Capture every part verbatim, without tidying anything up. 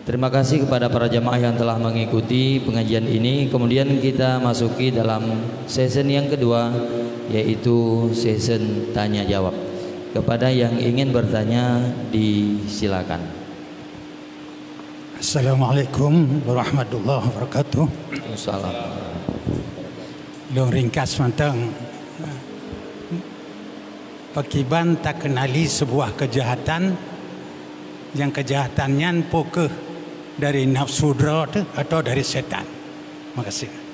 Terima kasih kepada para jamaah yang telah mengikuti pengajian ini. Kemudian kita masuki dalam sesi yang kedua, yaitu sesi tanya jawab. Kepada yang ingin bertanya, disilakan. Assalamualaikum warahmatullahi wabarakatuh. Salam. Lôn ringkas mantong. Pakiban takeunali sebuah keujahatan, nyang keujahatan nyan peu kheueh dari nafsu droe teuh atawa dari syaitan? Makasih.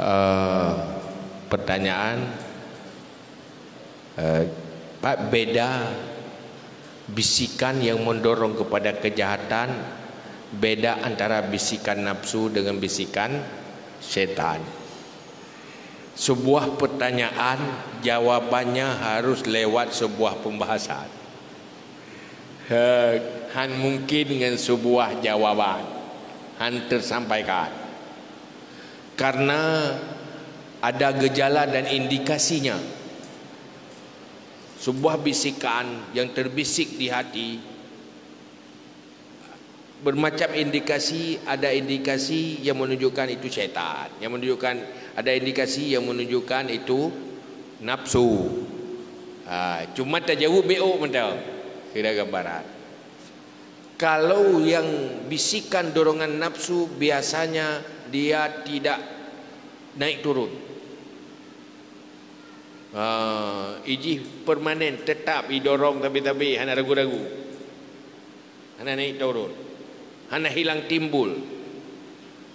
Eh, pertanyaan, eh, Pak, beda bisikan yang mendorong kepada kejahatan, beda antara bisikan nafsu dengan bisikan setan. Sebuah pertanyaan, jawabannya harus lewat sebuah pembahasan. He, han mungkin ngon sebuah jawaban, han tersampaikan. Karena ada gejala dan indikasinya. Sebuah bisikan yang terbisik di hati, bermacam indikasi, ada indikasi yang menunjukkan itu syaitan, yang menunjukkan, ada indikasi yang menunjukkan itu nafsu. Ha, cuma tajaweueb bék mantong. Kira gambaran. Kalau yang bisikan dorongan nafsu, biasanya dia tidak naik turun. Ha, ijih permanen, tetap idorong tabi-tabi, hana ragu-ragu. Hana naik turun. Hana hilang timbul.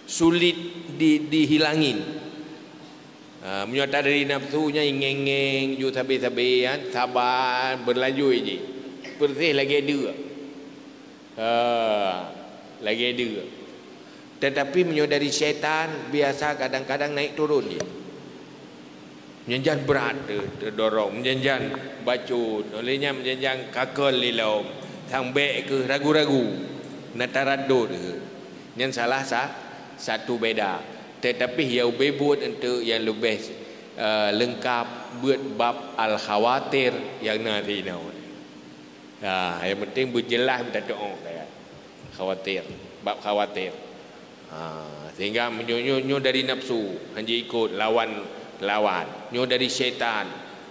Sulit di, dihilangin. Ha, meunyoe ata dari nafsu nyan ingeng-ngeng, ju sabe-sabe, kan, saban, berlanjut ijih. Persis lagèe deuk. Ha, lagèe deuk. Tetapi meunyoe dari syaitan, biasa kadang-kadang naik turun jih. Meunyan jan brat te-, teudorong, meunyan jan bacut, oleh nyan meunyan jan kakel lilom, sang bèk keuh ragu-ragu, na taraddud keuh. Nyan salah sa-, satu beda. Tetapi ya ubé buet untuk yang lebih, eh, lengkap, buet bab al-khawatir yang na di inoe. Ha, yang penting beujeulaih meutateu'oh kaya. Khawatir, bab khawatir. Ha, sehingga meunyoe nyoe, nyoe dari nafsu, han jiikot, lawan, lawan. Nyoe dari syaitan,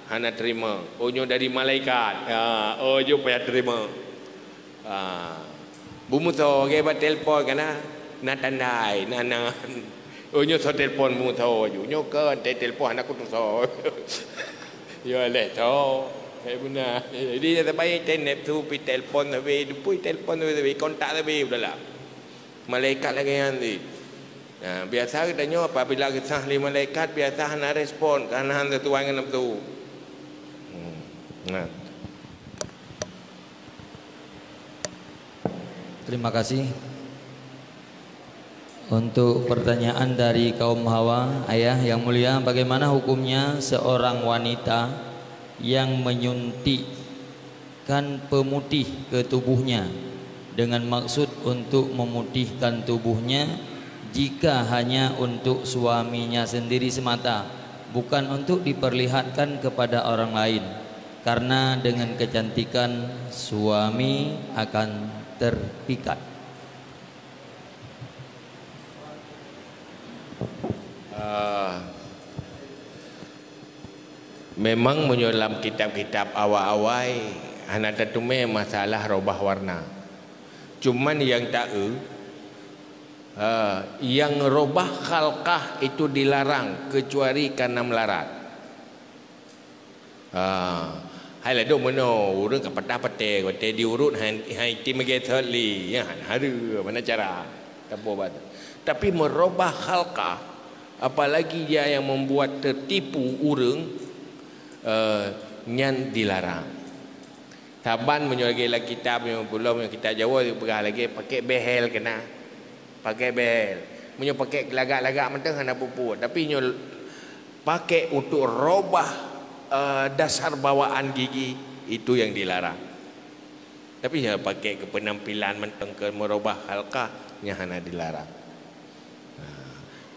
hana terima. Oh, nyoe dari malaikat. Ha, oh, jeuet payah terima. Ha. Beumeusoe, lagèe bak telepon ka na, na tandai, na nan. Oh, nyoe soe telepon beumeusoe ju. Nyoe kon, te-, telepon hana kutusoe. Yo, leh soe. Eh, beuna. Jadi, sabai internet tu, pi telepon sabe, dupui telepon sabe, sabe, kontak sabe, udahlah. Malaikat lagèe nyan cit. Nah, biasa geutanyoe apabila geusah lé malaikat, biasa hana respon, karena hana sesuai ngon nafsu. Hmm. Nah. Terima kasih. Untuk pertanyaan dari kaum hawa, Ayah yang mulia, bagaimana hukumnya seorang wanita yang menyuntikkan pemutih ke tubuhnya dengan maksud untuk memutihkan tubuhnya jika hanya untuk suaminya sendiri semata, bukan untuk diperlihatkan kepada orang lain, karena dengan kecantikan suami akan terpikat? Ah, memang meunyoe lam kitab-kitab awai-awai hana teuteumé masalah robah warna. Cuman nyang taeu, ah, nyang robah khalqah itu dilarang kecuali kana meularat. Ha, hai ladôm meunoe, ureueng ka patah patéh, watèe diurôt hai, hai item lagèe thot lé, nyan hana hareuem, hana cara. Tapo bak. Tapi meurobah khalqah, apalagi dia yang membuat tertipu ureueng, eh, nyan dilarang. Saban meunyoe lagée lam kitab, meunyoe pulo, meunyoe kitab Jawoe, peugah lagée pakai behel keunan. Pakai behel. Meunyoe pakai lagak-lagak mantong hana peupuet, tapi nyoe pakai untuk robah, eh, dasar bawaan gigi, itu yang dilarang. Tapi nyoe pakai keu penampilan mantong, keu merubah halkah, nyan hana dilarang. Ha.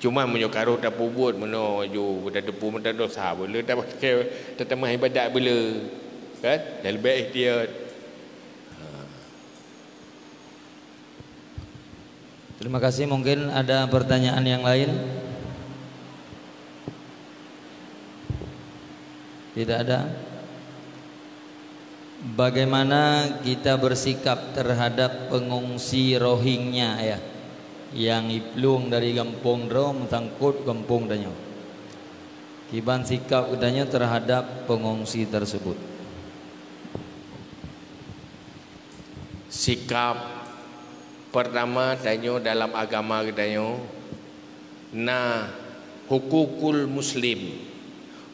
Cuma meunyoe ka rhoh tapeubuet meunoe ju, tateupeue mantong dosa, beu le tapakai, tatamah ibadat beu le. Kan? Dan leubeh ihtiyat. Ha. Terima kasih. Mungkin ada pertanyaan yang lain? Tidak ada. Bagaimana kita bersikap terhadap pengungsi Rohingya, ya, yang iplueng dari gampông droe meusangkot gampông tanyoe? Kiban sikap geutanyoe terhadap pengungsi tersebut? Sikap pertama tanyoe dalam agama geutanyoe na hukukul muslim,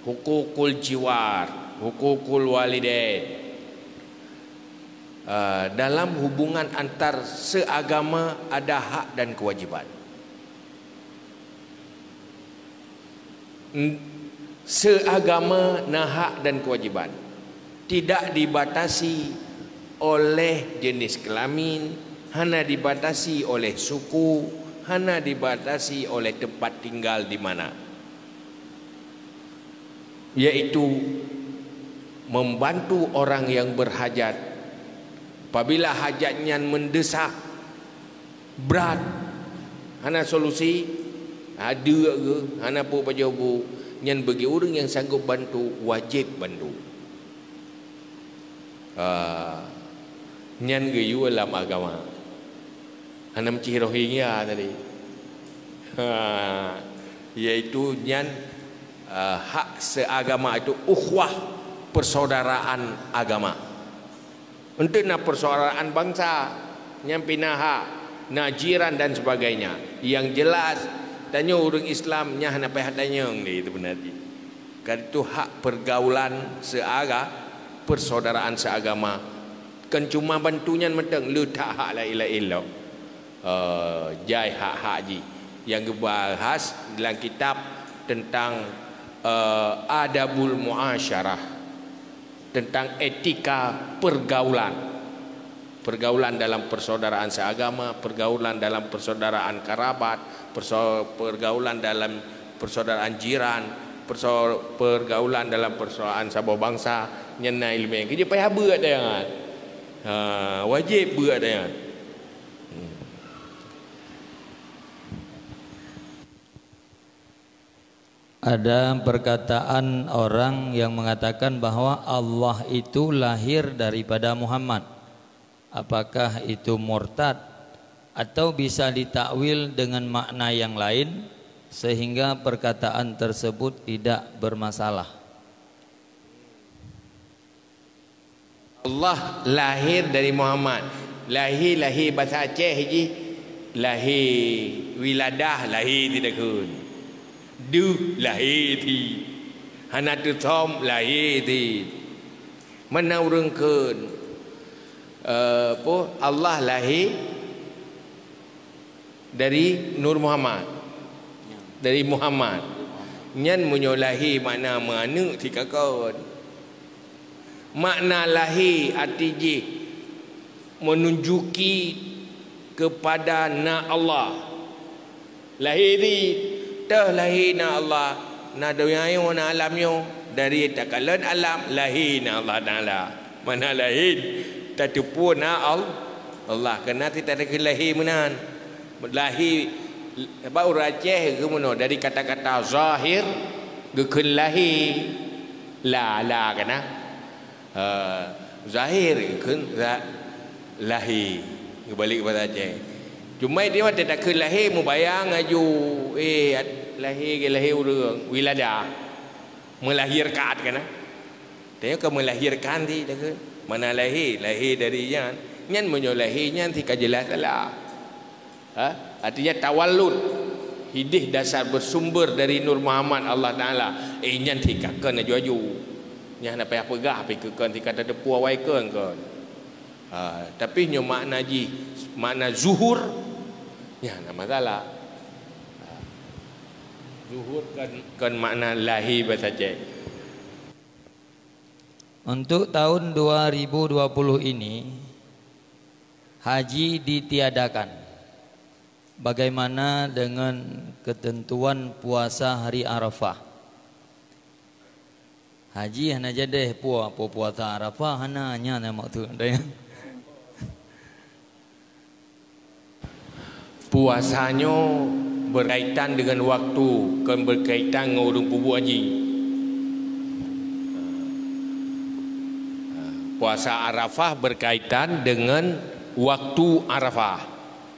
hukukul jiwar, hukukul walidain. Ah, dalam hubungan antar seagama ada hak dan kewajiban. N-, seagama na hak dan kewajiban. Tidak dibatasi oleh jenis kelamin, hana dibatasi oleh suku, hana dibatasi oleh tempat tinggal di mana. Yaitu membantu orang yang berhajat. Apabila hajat nyan mendesak, brat, hana solusi, ha, deuk geuh, hana peue pajoh bu, nyan bagi ureuëng nyang sanggob bantu, wajéb bantu. Ah, nyan geuyue lam agama. Hana meucih Rohingya tadi. Ha, yaitu nyan, ah, hak seagama, itu ukhuwah, persaudaraan agama. Untuk na persaudaraan bangsa, nyan pih na hak, na jiran dan sebagainya. Yang jelas, tanyoe ureuëng Islam nyan hana payah tanyong di itu beuna jih. Kan itu hak pergaulan seaga-, persaudaraan seagama. Kan cuma bantu nyan mantong, le that hak laén-laén lom. Eh, jai hak-hak jih. Yang geubahas dalam kitab tentang, eh, adabul muasyarah. Tentang etika pergaulan. Pergaulan dalam persaudaraan seagama, pergaulan dalam persaudaraan karabat, persau-, pergaulan dalam persaudaraan jiran, persau-, pergaulan dalam persaudaraan saboh bangsa, nyan na ileumèe. Keu jih payah beuet nyan. Ha, wajéb beuet nyan. Hmm. Ada perkataan orang yang mengatakan bahwa Allah itu lahir daripada Muhammad. Apakah itu murtad atau bisa ditakwil dengan makna yang lain sehingga perkataan tersebut tidak bermasalah? Allah lahé dari Muhammad. Lahé, lahé basa Aceh jih, lahé wiladah, lahé ti takheun. Deuh, lahé ti. Hana teusöm, lahé ti. Mana ureuëng kheun, eh, apa, Allah lahé dari Nur Muhammad. Dari Muhammad. Nyan meunyoe lahé makna meuaneuk ti ka kon. Makna lahé arti jih menunjuki kepada na Allah. Lahé ti, teuh lahé na Allah, na donya nyoe, na alam nyoe, dari takalon alam, lahé na Allah Taala. Mana lahé, tateupeue na Al-, Allah, keunan ti tatakheun lahé meunan. Lahé, sabab ureuëng Aceh geumeunoe dari kata-kata zahir, geukheun lahé, la, la kana. Ha, zahir geukheun za-, lahé, geubalek basa Aceh. Cuma di mata takheun lahé, mubayang aju, eh, lahé, lahé ureuëng, wiladah. Melahirkan kana. Tanya ka melahirkan ti takheun. Mana lahé, lahé dari nyan. Nyan meunyoe lahé nyan ti ka jeulaih salah. Ha? Artinya tawallud. Hidih dasar bersumber dari Nur Muhammad Allah Taala. Eh, nyan ti ka kon aju-aju. Nyan hana payah peugah pih keu kon, tika tateupeue awai kon, kon. Ha, tapi nyoe makna jih, makna zuhur, nyan hana masalah. Ha, zuhur kon, kon makna lahé basa Aceh. Untuk tahun dua ribu dua puluh ini, haji ditiadakan. Bagaimana dengan ketentuan puasa hari Arafah? Haji hana jadeh pue, pue puasa Arafah hana, nyan nyang maksud. Puasa nyoe berkaitan dengan waktu, kon berkaitan ngon ureuëng peubuet haji. Puasa Arafah berkaitan dengan waktu Arafah.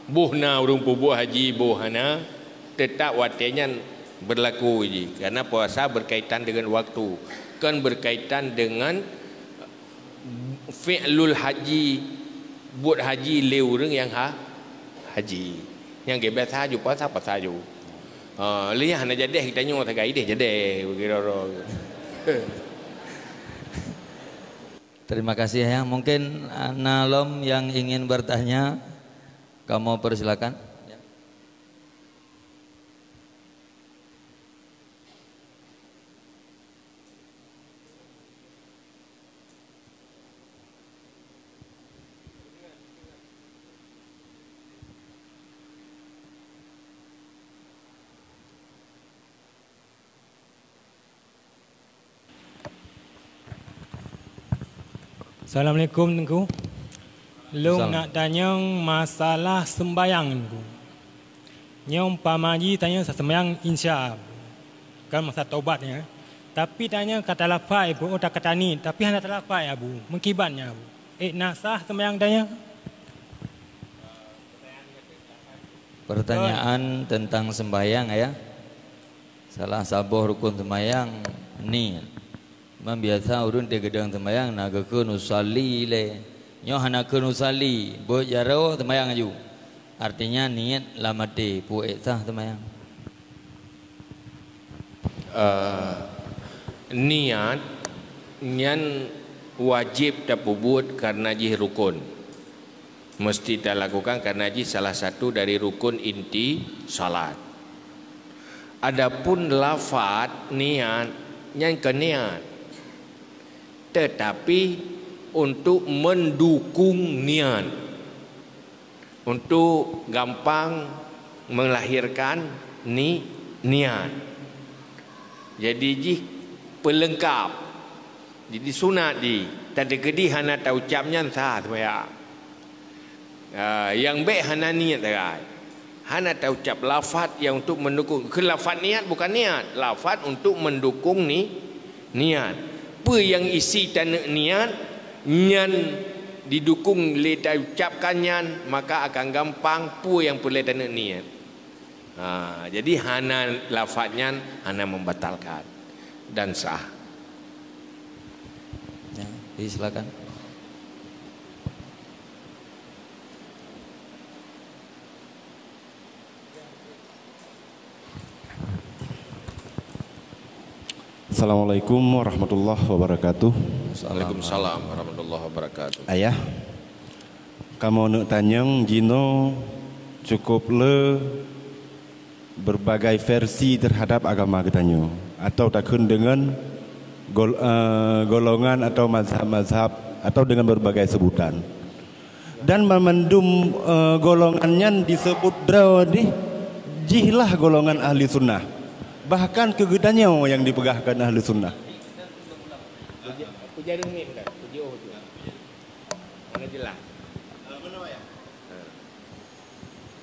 Boh na ureuëng peubuet haji, boh hana, tetap watée nyan berlaku jih. Karena puasa berkaitan dengan waktu, kon berkaitan dengan fi'lul haji, buet haji lé ureuëng nyang ha-, haji. Nyang geubiasa ju puasa, puasa ju. Ha, lé nyan hana jadeh geutanyoe sagai deh, jadeh, begitu. Terima kasih ya. Mungkin, ah, na lom yang ingin bertanya, kamoe persilakan. Assalamualaikum, Teungku. Lôn nak tanyong masalah seumbahyang, Teungku. Nyoe umpama jih tanyong seumayang Isya, kan masa tobat nyan. Tapi tanyong ka talafai pun, oh, takatani, tapi hana talafai, Abu. Meukiban nyan, Abu. Eh, na sah seumbahyang tanyong? Pertanyaan tentang sembahyang, ya. Salah saboh rukun seumayang niet. Memang biasa ureuëng teugeudong seumayang na geukheun usalli lé. Nyoe hana kheun usalli, buet jaroe seumayang aju. Artinya niet lam até, peue ék sah seumayang. Eh, niet nyan wajéb tapeubuet karena jih rukun. Meusti talakukan karena jih salah satu dari rukun inti salat. Adapun lafaz niet, nyan kon niet, tetapi untuk mendukung niet, untuk gampang melahirkan ni-, niet. Jadi jih peulengkap. Jadi sunat jih, tapi keudeh hana taucap nyan sah seumayang. Ah, nyang bék hana niet sagai. Hana taucap lafaz nyang untuk mendukung. Keu lafaz niet bukan niet, lafaz untuk mendukung ni-, niet. Peue nyang isi taneuk niet, nyan didukung lé taucapkan nyan, maka akan gampang peue nyang peureulée taneuk niet. Ha, jadi hana lafaz nyan hana membatalkan dan sah. Ya, jadi silakan. Assalamualaikum warahmatullahi wabarakatuh. Waalaikumsalam warahmatullahi wabarakatuh. Ayah, kamoe neuk tanyong jinoe cukup le berbagai versi terhadap agama geutanyoe, atau takheun deungon gol-, eh, golongan atau mazhab-mazhab, atau dengan berbagai sebutan. Dan banmandum, eh, golongan nyan diseubut droe dih, jihlah golongan ahli sunnah. Bahkan keu geutanyoe nyang dipeugah kon ahli sunnah. Hana jeulaih.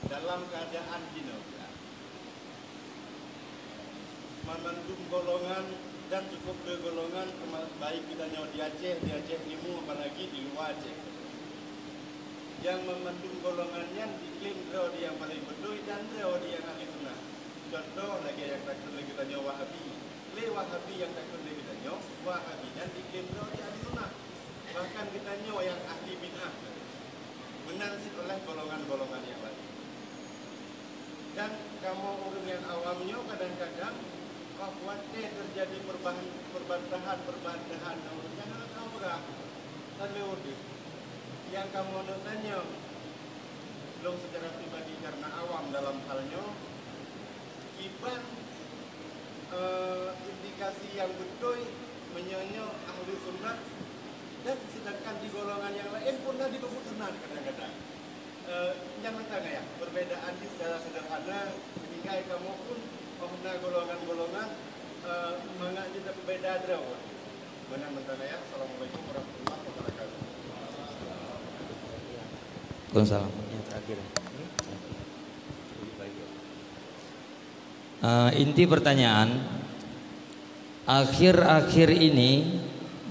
Dalam keadaan jinoe, banmandum golongan dan cukup le golongan, baik geutanyoe di Aceh, di Aceh Timu, apalagi di luwa Aceh. Nyang banmandum golongan nyan diklaim droe di nyang paleng beutôi dan droe di nyang ahli sunnah. Contoh lagée nyang takheun lé geutanyoe Wahabi. Lé Wahabi nyang takheun lé geutanyoe, Wahabi nyan diklaim droe di ahli sunnah. Bahkan geutanyoe nyang ahli bid'ah, meunan cit oleh golongan-golongan nyang laén. Dan kamoe ureuëng nyang awam nyoe kadang-kadang Watèe teujadi perubahan, perbantahan-perbantahan, nyang hana teupeugah, tan lé udép. Nyang kamoe neuk tanyong, lôn secara pribadi karena awam dalam hal nyoe, kiban, eh, indikasi nyang beutôi meunyoe nyoe ahli sunnah, dan sedangkan di golongan nyang laén pun na dipeubuet sunat kadang-kadang. Eh, nyan mantong ya, perbedaan jih secara sederhana, sehingga kamoe pun, oh, na golongan-golongan, eh, mangat jih tapeubeda droe. Meunan mantong ya. Assalamualaikum warahmatullahi wabarakatuh. Waalaikumsalam. Yang terakhir. Eh, inti pertanyaan, akhir-akhir ini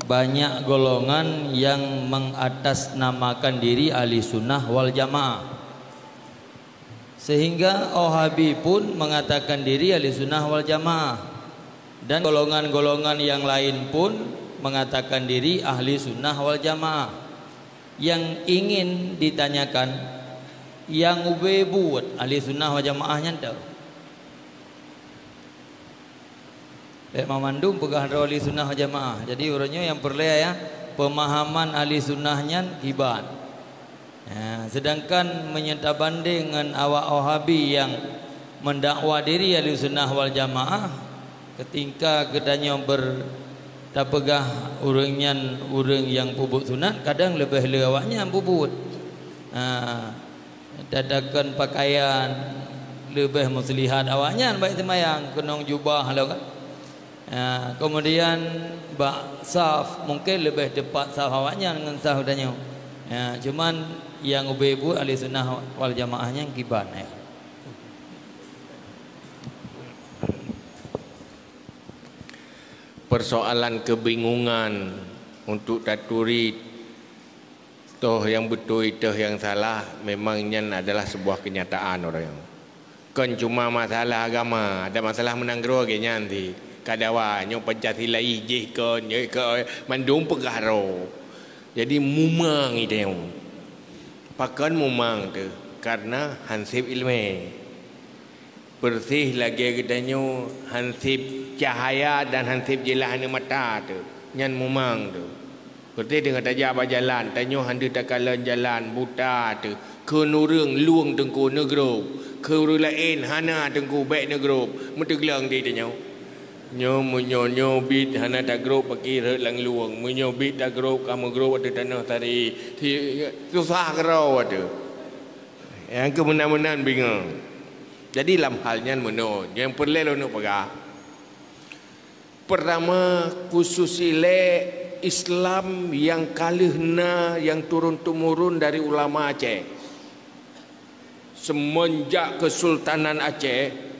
banyak golongan yang mengatasnamakan diri ahli sunnah wal jamaah. Sehingga Wahabi pun mengatakan diri ahli sunnah wal jamaah. Dan golongan-golongan yang lain pun mengatakan diri ahli sunnah wal jamaah. Yang ingin ditanyakan, nyang ubé buet ahli sunnah wal jamaah nyan teu? Bèk mamandum peugah droe ahli sunnah wal jamaah. Jadi, uroe nyoe nyang peureulèe ya, pemahaman ahli sunnah nyan kiban. Ya, sedangkan meunyoe tabandeng ngon awak Wahabi nyang mendakwa diri ahli sunnah wal jamaah, keutika geutanyoe ber-, tapeugah ureueng nyan ureueng nyang peubuet sunat, kadang leubeh le awaknyan peubuet. Ha, Dadakan pakaian leubeh muslihat awaknyan bak seumayang, keunong jubah lom kan. Ha, kemudian bak saf, mungkin leubeh teupat saf awaknyan ngon saf geutanyoe. Ha, cuman nyang ubé buet ahli sunnah wal jamaah nyan kiban, ya. Persoalan kebingungan untuk taturi toh nyang beutôi, toh nyang salah, memang nyan adalah sebuah kenyataan orang nyoe. Kon cuma masalah agama, ada masalah meunan keudroe gét nyan cit. Kadawa nyoe Pancasila jih kon, jih kon, mandum peugah droe. Jadi mumang idéh nyoe. Pakon mumang teuh? Karena hanseb ileumèe. Persis lagèe geutanyoe hanseb cahya dan hanseb jeulaih aneuk mata teuh, nyan mumang teuh. Persis teungoh tajak bak jalan, tanyoe han deuh takalon jalan, buta teuh. Kheun ureueng lueng teungku neugrob, kheun ureueng laén hana teungku bèk neugrob. Meuteugleng di tanyoe. Nyoe meunyoe nyoe bit hana tagrob paki rhot lam lueng, meunyoe bit tagrob ka meugrob ateueh tanoh tari, si-, susah keudroe teuh. Nyang keu meunan-meunan bingong. Jadi lam hal nyan meunoe nyang peureulèe lôn peugah. Peurtama, khusus ilèe Islam nyang ka lheueh na nyang turun-temurun dari ulama Aceh. Seumeunjak Keusultanan Aceh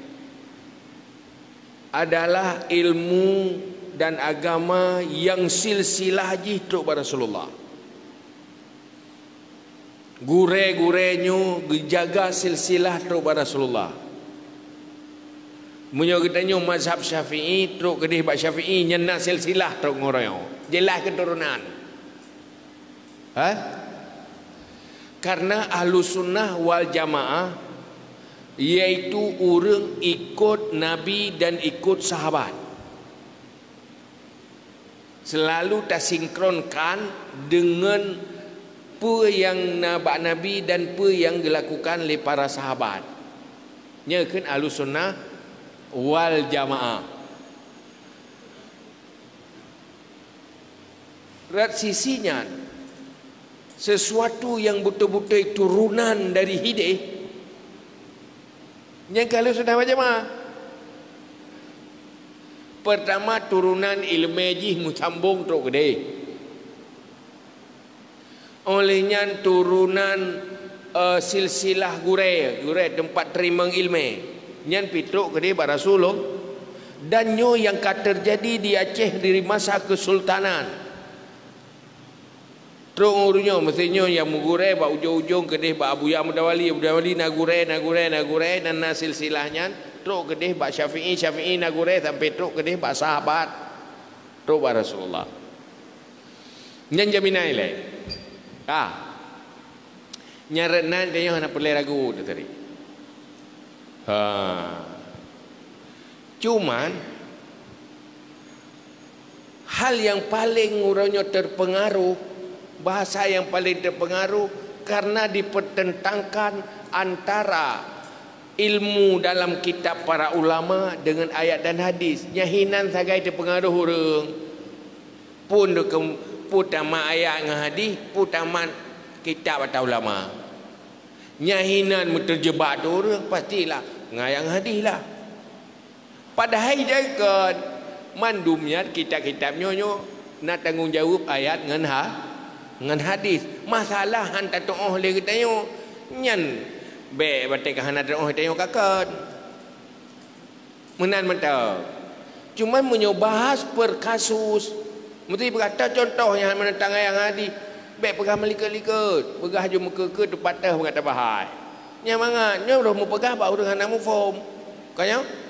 adalah ilmu dan agama nyang silsilah jih trok bak Rasulullah. Gurèe-gurèe nyoe geujaga silsilah trok bak Rasulullah. Meunyoe geutanyoe mazhab Syafi'i, trok keudéh bak Syafi'i, nyan na silsilah trok ngon uroe nyoe. Jeulaih keuturonan. Ha? Karena Ahlussunnah wal Jamaah yaitu ureueng ikot Nabi dan ikot sahabat. Selalu tasinkronkan deungon peue nyang na bak Nabi dan peue nyang geulakukan lé para sahabat. Nyoe kheun Ahlussunnah wal Jamaah. Rot sisi nyan, sesuatu nyang beutôi-beutôi turonan dari hidéh, nyan ka Ahlussunnah wal Jamaah. Peurtama, turonan ileumèe jih meusambong trok keudéh. Óh lheueh nyan turonan, eh, silsilah gurèe, gurèe teumpat teurimong ileumèe. Nyan pih trok keudéh bak Rasulullah. Dan nyoe nyang ka teujadi di Aceh di masa keusultanan. Trok ureueng nyoe, meusti nyoe nyang meugurèe bak ujong-ujong keudéh bak Abuya Mudawali, Abuya Mudawali na gurèe, na gurèe, na gurèe, dan na silsilah nyan trok keudéh bak Syafi'i, Syafi'i na gurèe sampai trok keudéh bak sahabat, trok bak Rasulullah. Nyan jaminan ilèe. Ah. Nyan rot nan tanyoe hana peureulèe ragu teuh tadi. Ha. Cuman, Hal nyang paleng uroe nyoe teupeungaroh, bahasa nyang paleng teupeungaroh, karena dipeutentangkan antara ilmu dalam kitab para ulama deungon ayat dan hadis. Nyan hinan sagai teupeungaroh ureuëng. Pun deukeum-, pun tamat ayat ngon hadis, pun tamat kitab atau ulama. Nyan hinan meuteujeubat ureuëng, pastilah ngon ayat ngon hadis lah. Padahai jai kon, mandum nyan kitab-kitab nyoe, nyoe na tanggong jaweueb ayat ngon ha-, ngon hadis. Masalah han tatuoh lé geutanyoe, nyan bék watée ka hana tatuoh tanyoe ka kon. Meunan mantong. Cuman meunyoe bahas per kasus, meusti peugah ta contoh nyang hana meunantang ayat ngon hadis, bék peugah meulikot-likot, peugah jeuet meukeue-keue teupatéh peugah tabahai. Nyan mangat, nyoe roh meupeugah bak ureuëng hana muphom. Ka nyoe?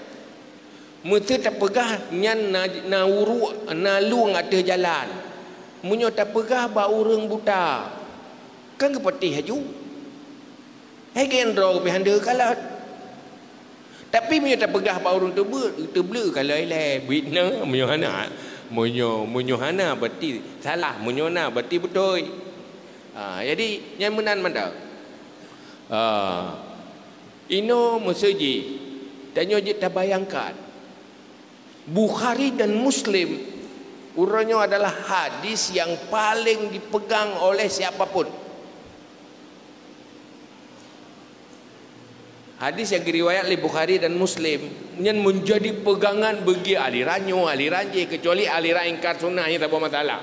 Meuseuti tapeugah nyan na, na uruek, na lueng ateueh jalan. Meunyoe tapeugah bak ureuëng buta, kan geupatéh laju. Hai gen droe pih han deuh kalon. Tapi meunyoe tapeugah bak ureuëng teubleuet, teubleuet kalon ilée, buet na, meunyoe hana, meunyoe, meunyoe hana berarti salah, meunyoe na berarti beutôi. Ha, jadi nyan meunan mantong. Ha. Inoe meuseuti, tanyoe jeuet tabayangkan, Bukhari dan Muslim, uroe nyoe adalah hadis yang paling dipegang oleh siapa pun. Hadis yang diriwayat oleh Bukhari dan Muslim nyan menjadi pegangan bagi aliran nyoe, aliran jih, kecuali aliran ingkar sunnah nyang saboh masalah.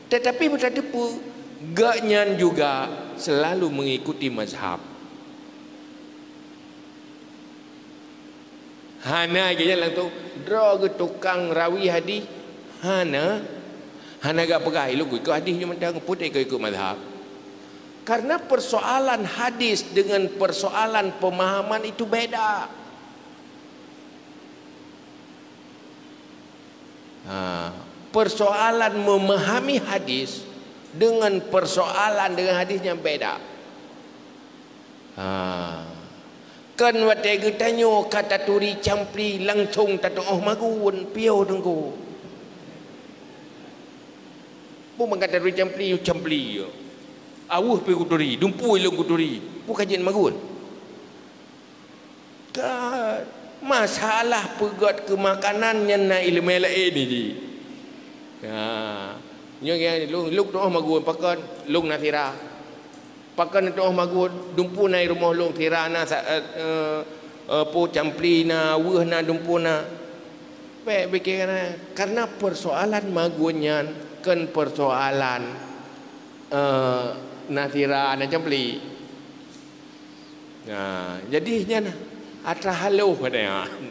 Tetapi beutateupeue, gobnyan juga selalu mengikuti mazhab. Hana geuh nyan langsung droe geuh tukang rawi hadis, hana, hana geupeugah, "Eh, lôn ikut hadis nyoe mantong, peue ikut-ikut mazhab." Karena persoalan hadis dengan persoalan pemahaman itu beda. Ha, persoalan memahami hadis dengan persoalan dengan hadis nyan beda. Ha. Kan watée geutanyoe ka taturi campli langsong tatuoh magun, piôh teungku. Peue meukat taturi campli, campli. Aweuh pih kuturi, dumpui lôn kuturi. Peue ka jeuet magun. Ka masalah peugét keu makanan nyan na iéleumé laén jih. Ha. Nyoe lôn, lôn tuoh magun pakon, lôn na sira. Pakon tuoh magun, dumpue na i rumoh lôn, sira na sa-, eh, eh, eh, po campli na, weueh na, dumpue na. Bék pikée na, karena persoalan magun nyan kon persoalan, eh, na sira na campli. Nah, jadi nyan atra haloh pada nyan.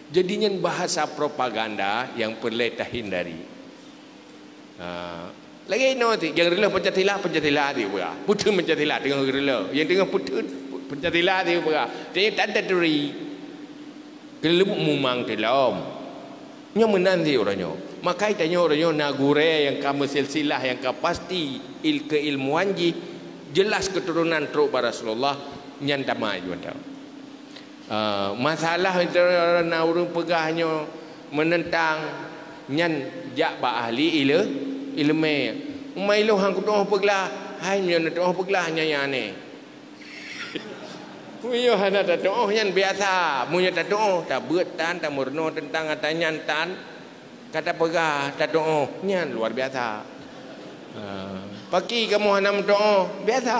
Jadi nyan bahasa propaganda yang perlu tahindari. Ha, lagée inoe ti, nyang reuloh Pancasila, Pancasila ti peugah. Putun Pancasila teungoh reuloh. Nyang teungoh putun Pancasila ti peugah. Tapi tak ada turi. Keuleubuk mumang teulom. Nyoe meunan di uroe nyoe. Maka tanyoe uroe nyoe na gurée nyang ka meusilsilah nyang ka pasti il-, keilmuan jih jelas keuturonan trok bak Rasulullah nyan tamai juta. Ah, masalah itu na ureuëng peugah nyoe meunentang nyan jak bak ahli ile-, ileumé. Umai lôn han kutuoh peuglah, hai nyoe na tuoh peuglah nyan nyang aneh. Meunyoe hana tatuoh nyan biasa, meunyoe tatuoh tabeuet tan, tameurunoe teuntang ata nyan tan, ka tapeugah tatuoh nyan luar biasa. Ha, paki kamoe hana meutuoh, biasa.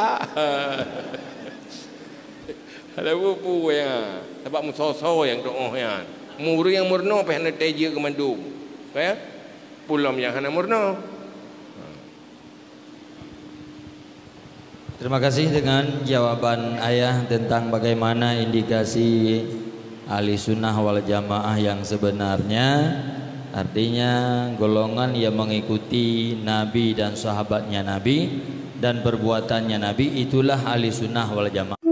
Hana peue-peue ya, sabab meusoe-soe nyang tuoh nyan. Ureuëng nyang meurunoe pih hana teujeue keu mandum. Ya? Pulom nyang hana meurunoe. Terima kasih dengan jawaban Ayah tentang bagaimana indikasi Ahli Sunnah wal Jamaah yang sebenarnya. Artinya, golongan yang mengikuti Nabi dan sahabatnya Nabi dan perbuatannya Nabi, itulah Ahli Sunnah wal Jamaah.